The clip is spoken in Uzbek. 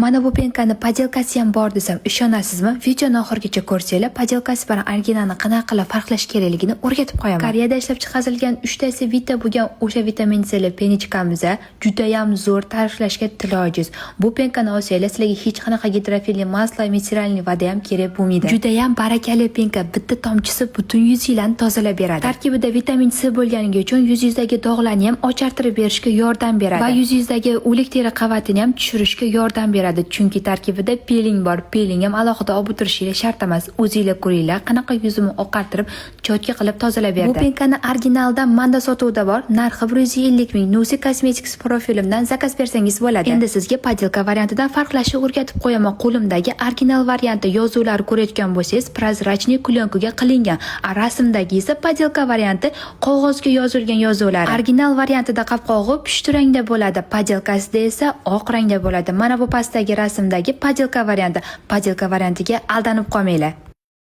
Mana bu пенка ni подделка si ham bor desam, ishonasizmi? Videoni oxirigacha ko'rsanglar, подделка si bilan originalni qanaqa qilib farqlash kerakligini o'rgatib qo'yaman. Koreyada ishlab chiqarilgan uchtasi vita bo'lgan o'sha vitamin C li пеночка miz judayam zo'r, ta'riflashga til ojiz. Bu пенка ni olsanglar, sizlarga hech qanaqa гидрофильный масло, мицеллярный вода ham kerak bo'lmaydi. Judayam barakali пенка, bitta tomchisi butun yuzinglarni tozalab beradi. Tarkibida vitamin C bo'lganligi uchun yuzingizdagi dog'larni ham ochartirib berishga yordam beradi va yuzingizdagi o'lik teri qavatini ham tushirishga yordam beradi. Chunki tarkibida peeling bor. Peeling ham alohida olib o'tirishinglar shart emas. O'zinglar ko'ringlar, qanaqa yuzimni oqartirib, чётко qilib tozalab berdi. Bu пенка ni originaldan manda sotuvda bor. Narxi 150 ming. Nusi Cosmetics profilimdan заказ bersangiz bo'ladi. Endi sizga подделка variantidan farqlashni o'rgatib qo'yaman. Qo'limdagi original varianti, yozuvlar ko'rayotgan bo'lsangiz, прозрачный пленка ga qilingan. А rasmdagi esa подделка varianti, qog'ozga yozilgan yozuvlar. Original variantida qopqog'i pushti rangda bo'ladi, подделка sida esa oq rangda bo'ladi. Mana bu pastdagi rasmdagi подделка varianti. Подделка variantiga aldanib qolmanglar.